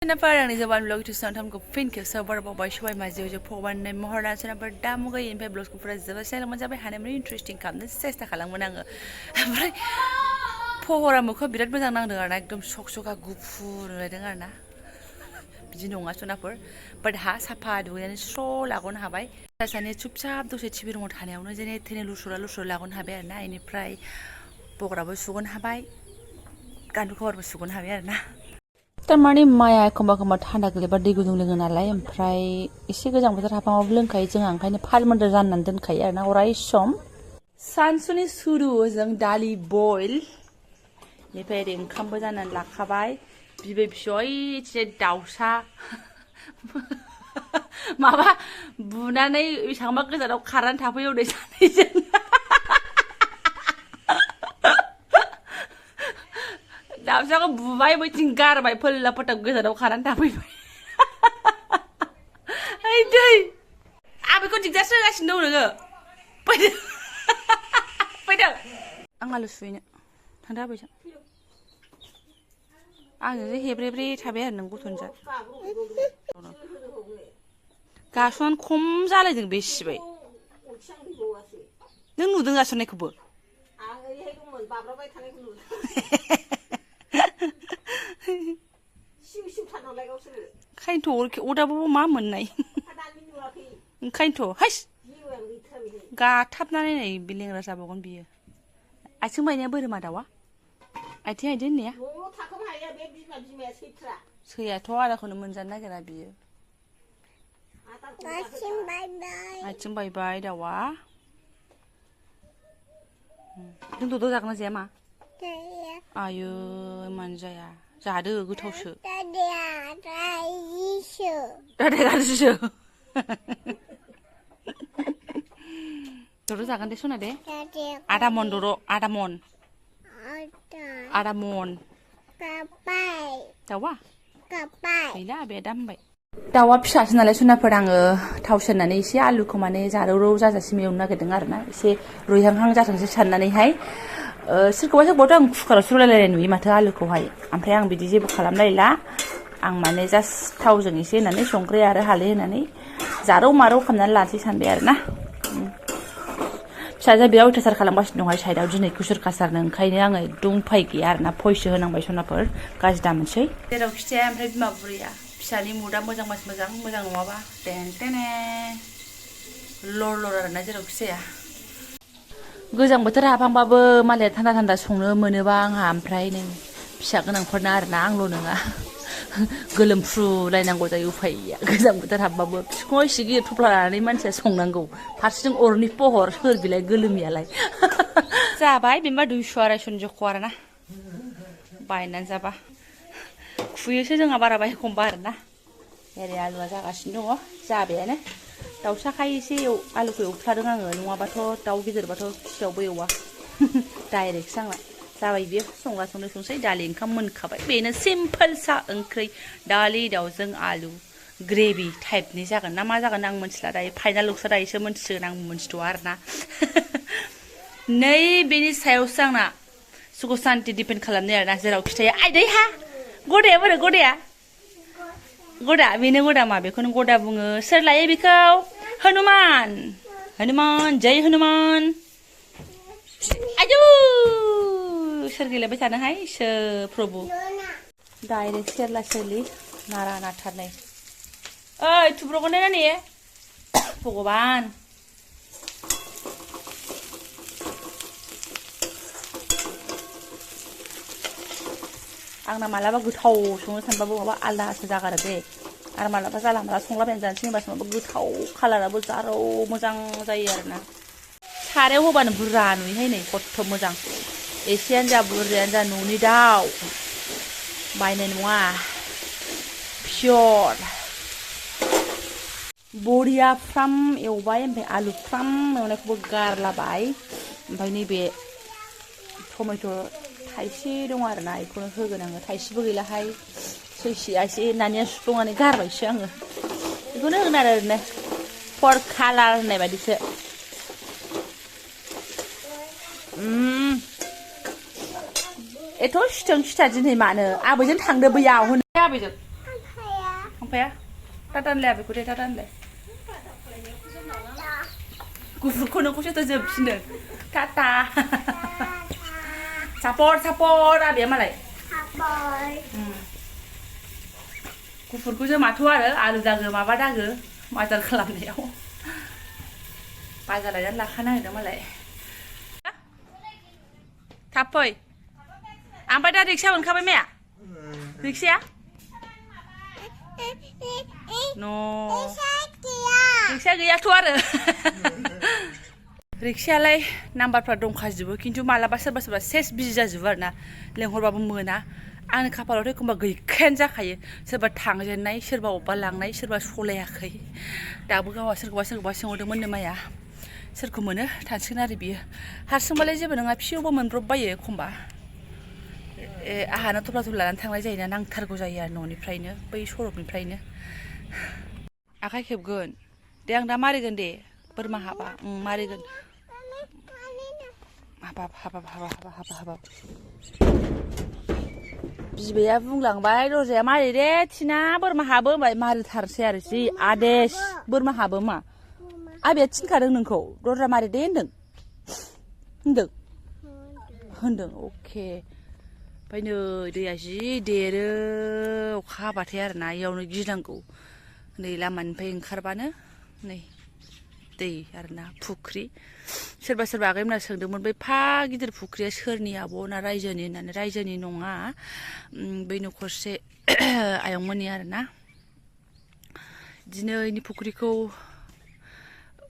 सोनाफोर आंनि जबान blog YouTube चेनेलखौ फिन खेबसेयाव बारबावबाय सबाय माजियाव फगबाननाय महरा सोनाफोर दा मुगायै ओमफ्राय ब्लगखौ फुरा जोबोद सेलेमोन जाबाय हानायमानि इन्टारेस्टिं खालामनो सेस्था खालामोन आङो ओमफ्राय फहरा मोखां बिराद मोजां नांदों आरोना एकदम सक सका गुफुर नुलायदों आरोना बिदि नङा सोनाफोर बाट हा साफा दुगैनानै स्र' लागनो हाबाय सासे चुपचाप दसे टिभि रुमाव थानायावनो जेने थेने लुसुरा लागनो हाबाय आरोना बेनिफ्राय बगराबो सुग'नो हाबाय गान्दु खबरबो सुग'नो हाबाय आरोना थारमाने माया एखमबा थान्दा गोलैबा दै गुदुं लोङो नालाय ओमफ्राय एसे गोजां बोथोर हाबहांआवबो लोंखायो जोंहा ओंखायनो फालमोन्दो जाननानै दोनखायो आरोना अराय सम सानसुनि सुरु जों दालि बयल बेनिफ्राय ओरै ओंखामबो जानानै लाखाबाय बिबै फिसय एसे दाउसा माबा बुनानै बेसेबांबा गोजानाव खारनानै थाफैयो उदै सानैजों दाउसाखौ बुबाय बैथिं गारबाय फोल्ला फोथाब गोजानाव खानानै थाफैबाय ओइ दै आं बेखौ दिगदारसो होगासिनो दं नोङो फैदो फैदो आं आलु सुहैनो थांदो आबैजों आंजोंसो हेब्रेब्रे थाबाय आरो नों गथ'निजा गास'नानै खम जालायदों बे सिबाय नों नुदों गास'नायखौबो ओंखायनोथ' अदाबाव मा मोननाय ओंखायनोथ' हाइस गाथाबनानै नै बे लेंग्रा जाबावगोन बियो आथिं बायनाया बोरमा दाउआ आथिं आइदि होननाया सैयाथ' आदाखौनो मोनजानो नागिरा बियो आथिं बायबाय दाउआ दोनथ'द' जागोन ना जाया मा आयो मानो जाया जादो गोथावसो दादाया गाज्रिसो दर' जागोन दे सना दे आदा मन दर' आदा मन दाउआ गैला बे दा होनबाय दाउआ फिसासो नालाय सनाफोर आङो थाव सेरनानै एसे आलुखौ माने जारौ जाजासिम एवनो नागिरदों आरोना एसे रुइहांहां जाथोंसै साननानैहाय सोरखौबा आं कुकाराव रुलायलायनाय नुयो माथो आलुखौहाय ओमफ्राय आं बिदि जेबो खालामलायला आं माने जास्ट थावजों एसे होनानै संख्रि आरो हालदै होनानै जारौ मारौ खालामनानै लानोसै सानबाय आरोना फिसाजोआ बिराद अयथासार खालामगासिनो दंहाय साइडआव दिनै खुसुर खासारनो ओंखायनो आङो एकदम उफाय गैया आरोना भइससो होनांबाय सनाफोर गाज्रि दामोनसै जेराव खिथाया ओमफ्राय बिमा बुरैया फिसानि मुदा मोजांबासो मोजां नङाबा टेने लर आरोना जेराव खिथाया गोजां बोथोर हाबहांबाबो मालाया थान्दा संनो मोनोबा आंहा ओमफ्राय नों फिसा गोनांफोरना आरोना आंल' नङा गोलोमफ्रुलायनांगौ जायो उफाय गैया गोजां बोथोर हाबबाबो बिखुङाव एसे गिदिर थफ्ला लानानै मानसिया संनांगौ फारसेथिं अरनि पहर सोर बिलाय गोलोमियालाय जाबाय बेमा 200 250 जख' आरोना बायनानै जाबा खुयोसो जोंहा बाराबा एखमबा आरोना एरै आलुआ जागासिनो दङ जाबायानो दाउसाखाय एसे आलुखौ एवफ्लादों आङो नङाबाथ' दाउ गिदिरबाथ' फिसायावबो एवा डाइरेक्ट आंना जाबाय बियो संसै दालि ओंखाम मोनखाबाय बेनो सिम्पोल सा ओंख्रि दालि दाउजों आलु ग्रेभि टाइपनि जागोन ना मा जागोन आं मिथिला दायो फाइनाल लुकसा दायोसो मिन्थिसिगोन आं मिन्थिथ'आ आरोना नै बेनि सायावसो आंना सुख शान्ति डिपेन्ड खालामनाय आरोना जेराव खिथाया आइदै हा गदाया बोरो गदा बेनो गदा मा बेखौनो गदा बुङो सोर लायो बेखौ हनुमान जय हनुमान आयु सोर गेलेबाय थानोहाय सोर प्रभु डाइरेक्ट सेरला सेरलि नारा नाथारनाय ओइ थुब्रगोन ना ने भगबान आंना मालाबा गोथाव संनो सानबाबो माबा आलदासो जागारो दे आरो मालाबा जाला माला संलाबायना जानोसै होनबासो माबा गोथाव कालाराबो जारौ मोजां जायो आरोना सारायाव होबानो बुरजा नुयोहाय नै खथ्थ' मोजां एसेयानो जा बुरजायानो जा न'नि दाउ बायनाय नङा पियर बरिया फ्राम एवबाय ओमफ्राय आलु फ्राम एवनायखौबो गारलाबाय ओमफ्राय नैबे टमेट' थाइसे दं आरोना बेखौनो होगोन आङो थाइसेबो गैलाहाय सैसेया एसे नानिया सुफ्लंनानै गारबायसो आङो बेखौनो होगोन आरो ओरैनो फर कालार होननाय बायदिसो एथ' सिथों सिथा दिनै मानो आबैजों थांदो बैयाव होनो आबैजों थांफाया दादानलाया बेखौ दे दादानलाय गुफुरखौ नोंखौसो जोबफिनदों टाटा सापर आबैया मालाय गुफुरखौ जोमाथ' आलु दागो माबा दागो बाजार खालामनायाव बाजार लायनानै लाखानांगोन मालाय थाब फै ओमफ्राय दा रिक्सा मोनखाबाय माया रिक्साया रिक्सा गैयाथ' आरो रिक्सायालाय नाम्बारफ्रा दंखाजोबो खिन्थु मालाबा सोरबा सेस बिजि जाजोबो आरो ना लेंहरबाबो मोना आंनि खाफालावथ' एखमबा गैखायानो जाखायो सोरबा थांजेननाय सोरबा अबेबा लांनाय सोरबा सलायाखै दाबो गावहा सोरखौबा सोंहरदोंमोननो माया सोरखौ मोनो थांसिगोन आरो बियो हारसिंबालाय जेबो नङा फिसौबो मोनब्रबबायो एखमबा आहानो थफ्ला थफ्ला लानानै थांनाय जायोना नांथारगौ जायो आरो न'निफ्रायनो बै सरकनिफ्रायनो आखाइ खेबगोन दे आं दा मारिगोन दे बोरमा हाबा मारिगोन हाबाब बिबैया बुंलांबाय दरजाया मारि दे थिना बोरमा हाबो होनबाय मारिथारसै आरो जि आदेश बोरमा हाबो मा आबैया थिनखादों नोंखौ दरजा मारि दे होनदों अके ओमफ्राय नै दैया जि देरो अखा हाबाथाय आरोना इयावनो गिनांगौ नै लामानिफ्राय ओंखारबानो नै दै आरोना फुख्रि सोरबा आगैमोना सोंदोंमोन बै फा गिदिर फुख्रिया सोरनि आब'ना रायजोनि होननानै रायजोनि नङा बै न'खरसे आयंमोननि आरोना बिदिनो इनि फुख्रिखौ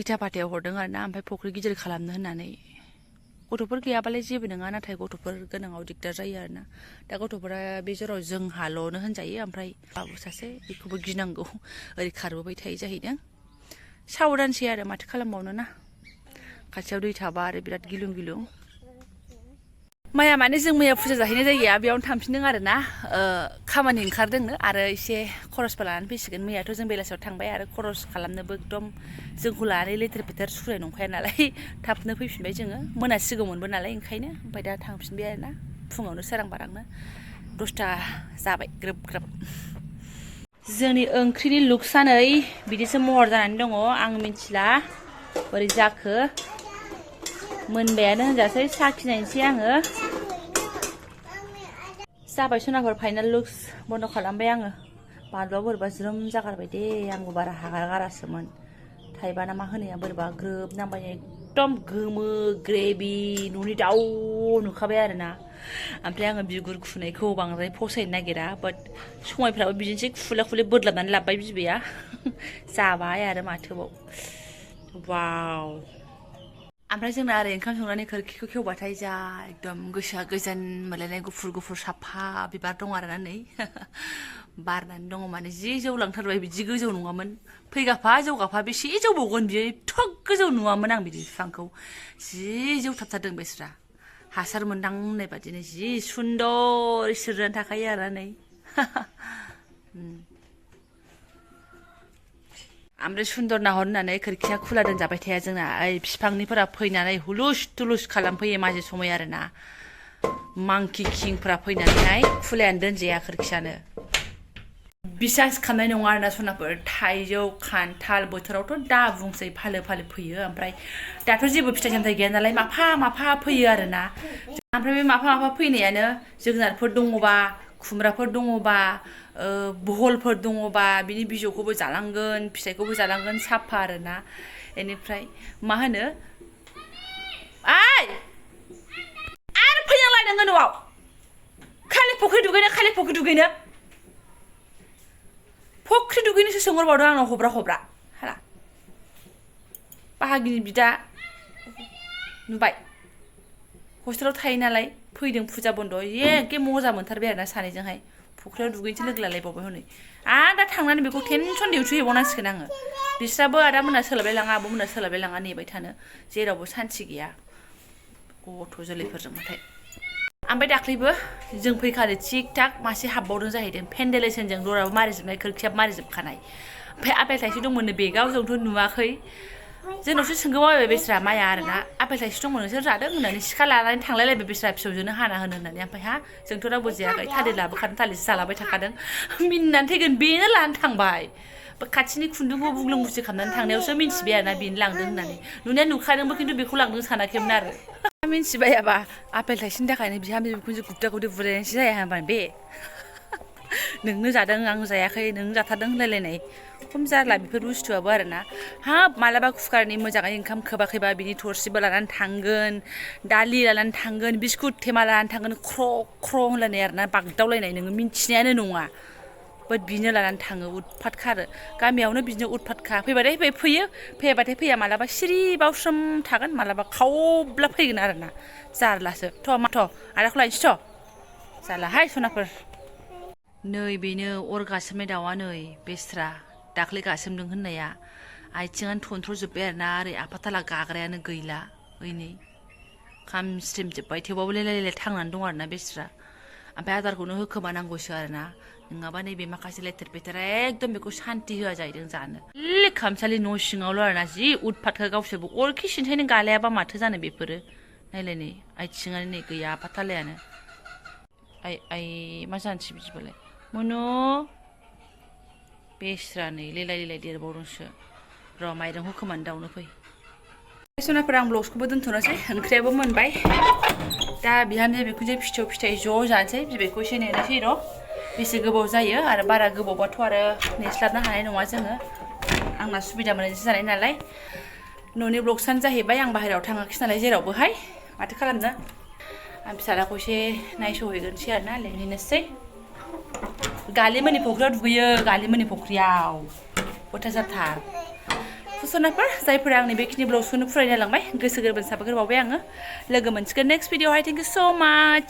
इथा फाथायाव हरदों आरोना ओमफ्राय फुख्रि गिदिर खालामनो होननानै गथ'फोर गैयाबालाय जेबो नङा नाथाय गथ'फोर गोनाङाव दिगदार जायो आरोना दा गथ'फोरा बे जराव जोंहाल'नो होनजायो ओमफ्राय बाबु सासे बेखौबो गिनांगौ ओरै खारबोबाय थायो जाहैदों सावधानसै आरो माथो खालामबावनो ना खाथियाव दै थाबा आरो बिराद गिलुं माया माने जों मैया फुजा जाहैनाय जायगाया बेयावनो थांफिनदों आरो ना खामानि ओंखारदोंनो आरो एसे खरसबो लानानै फैसिगोन मैयाथ' जों बेलासियाव थांबाय आरो खरस खालामनोबो एकदम जोंखौ लानानै लेथेर फेथेर सुखुनाय नंखाया नालाय थाबनो फैफिनबाय जोङो मोनासिगौमोनबो नालाय ओंखायनो ओमफ्राय दा थांफिनबाय आरो ना फुङावनो सोरां बारांनो 10ता जाबाय ग्रोब जोंनि ओंख्रिनि लुक्सआ नै बिदिसो महर जानानै दङ आं मिथिला बोरै जाखो मोनबायानो होनजासै साखिनायनोसै आङो जाबाय सनाफोर फाइनाल लुक्स बन्द खालामबाय आङो बानलुआ बोरैबा ज्रोम जागारबाय दे आंबो बारा हागारागारासोमोन थाइबा ना मा होनाया बोरैबा ग्रोब नांबाय एकदम गोमो ग्रेभि न'नि दाउ नुखाबाय आरोना ओमफ्राय आङो बिगुर खुनायखौ बांद्राय फसायनो नागिरा बाट समायफ्राबो बिदिनोसै खुला खुलि बोदलाबनानै लाबबाय बिबैया जाबाय आरो माथोबाव वाव ओमफ्राय जोंना ओरै ओंखाम संनानै खोरखिखौ खेवबाथाय जा एकदम गोसोआ गोजोन मोनलायनाय गुफुर साफा बिबार दं आरोना नै बारनानै दङ माने जि जौलांथारबाय बिदि गोजौ नङामोन फैगाफा जौगाफा बेसे जौबावगोन बियो एथ' गोजौ नुवामोन आं बिदि बिफांखौ जि जौथाबथारदों बेस्रा हासार मोनदां होननाय बादिनो जि सुन्दर इसोरानो थाखायो आरो नै ओमफ्राय सुन्दर नाहर होननानै खोरखिया खुला दोनजाबाय थाया जोंना ओइ बिफांनिफोरा फैनानै हुलुस थुलुस खालामफैयो माजे समय आरोना मांकि किंफोरा फैनानैहाय खुलायानो दोनजाया खोरखियानो बिसास खालामनाय नङा आरोना सनाफोर थाइजौ खान्थाल बोथोरावथ' दा बुंसै फालो फैयो ओमफ्राय दाथ' जेबो फिथाइ सामथाइ गैया नालाय माफा फैयो आरोना ओमफ्राय बे माफा फैनायानो जोगोनारफोर दङबा खुमब्राफोर दङबा बहलफोर दङबा बिनि बिजौखौबो जालांगोन फिथाइखौबो जालांगोन साफा आरोना बेनिफ्राय मा होनो आरो फैनांलाय नोङो न'आव खालि फुख्रि दुगैनो फुख्रि दुगैनोसो सोंहरबावदों आंनाव हब्रा हाला बाहागिनि बिदा नुबाय हस्टेलाव थायो नालाय फैदों फुजा बन्द एखे मजा मोनथारबाय आरोना सानैजोंहाय फुख्रियाव दुगैनोसो लोगो लालायबावबाय हनै आरो दा थांनानै बेखौ टेनसन डिउटि हैबावनांसिगोन आङो बिस्राबो आदामोना सोलाबलाय लाङा आब'मोना सोलाबलाय लाङा नेबाय थानो जेरावबो सान्थि गैया गथ' जोलैफोरजोंबाथाय ओमफ्राय दाख्लैबो जों फैखालि थिक थाक मासे हाबबावदों जाहैदों भेन्टिलेसनजों दराबो मारिजोबनाय खोरखियाबो मारिजोबखानाय ओमफ्राय आपेल थाइसे दंमोननो बेगाव जोंथ' नुवाखै जोंनावसो सोंगोबायबाय बेस्रा माया आरोना आपेल थाइसे दंमोन नोंसोर जादों होननानै सिखा लानानै थांलायलायबाय बेस्रा फिसौजोनो हाना होनो होननानै ओमफ्राय हा जोंथ' रावबो जायाखै थालिर लाबोखादों थालिरसो जालाबाय थाखादों मिनिनानै थैगोन बेनो लानो थांबाय खाथिनि खुन्दुंखौ बुग्लुं बुसि खालामनानै थांनायावसो मिन्थिबाय आरोना बेनो लांदों होननानै नुनाया नुखादोंबो खिन्थु बेखौ लांदों सानाखैमोन आरो मिन्थिबायाबा आपेल थाइसेनि थाखायनो बिहामजो बिखुनजो गुद्दा गुद्दि बुलायनायसो जाया होनबा बे नोंनो जादों आं जायाखै नों जाथारदों होनलायलायनाय खम जारला बेफोर बुस्थुआबो आरोना हाब मालाबा कुकारनि मोजाङै ओंखाम खोबाखैबा बिनि थोरसिबो लानानै थांगोन दालि लानानै थांगोन बिस्कुट थेमा लानानै थांगोन ख्र' ख्र' होनलायनाय आरोना बागदावलायनाय नोङो मिन्थिनायानो नङा बाट बिनो लानानै थाङो उदफात खारो गामियावनो बिदिनो उदफातखा फैबाथाय फैयो फैयाबाथाय फैया मालाबा सिरि बावस्रोम थागोन मालाबा खावब्ला फैगोन आरोना जारलासो थ' माथ' आदाखौ लायनोसै थ' जारलाहाय सनाफोर नै बेनो अर गासोमनाय दाउआ नै बेस्रा दाख्लै गासोमदों होननाया आथिङानो थनथ्र'जोब्बाय आरोना ओरै आफाथाला गाग्रायानो गैला ओइनै खामस्रेमजोब्बाय थेवबाबो लेलाय थांनानै दं आरोना बेस्रा ओमफ्राय आदारखौनो होखोमानांगौसो आरोना नङाबा नैबे माखासे लेथेर फेथेर एकदम बेखौ सान्ति होआ जाहैदों जानो खामसालि न' सिङावल' आरोना जि उदफातखा गावसोरबो अरखि सिन्थायनो गालायाबा माथो जानो बेफोरो नायलाय नै आथिङानो नै गैया आफाथालायानो आइ मा जानोसै बिदिबालाय मनु बेस्रा नै लेलाय देरबावदोंसो र' माइरं होखोमानो दाउनो फै सनाफोर आं ब्लग्सखौबो दोनथ'नोसै ओंख्रियाबो मोनबाय दा बिहामजो बिखुनजो फिथाइ ज' जानोसै बिबैखौ एसे नेनोसै र' बेसे गोबाव जायो आरो बारा गोबावबाथ' आरो नेस्लाबनो हानाय नङा जोङो आंना सुबिदा मोननायसो जानाय नालाय न'नि ब्लग्सआनो जाहैबाय आं बाहेरायाव थाङाखिसै नालाय जेरावबोहाय माथो खालामनो आं फिसालाखौ एसे नायस'हैग्रोनोसै आरोना लेंहैनोसै गालिमोननि फख्रियाव दुगैयो गालिमोननि फख्रियाव अयथासारथार सनाफोर जायफोरा आंनि बेखिनि ब्लग्सखौनो फरायनो लांबाय गोसो गोरबोनि साबायखर बावबाय आङो लोगो मोनसिगोन नेक्स्ट भिडिअआवहाय थेंक इउ स' माच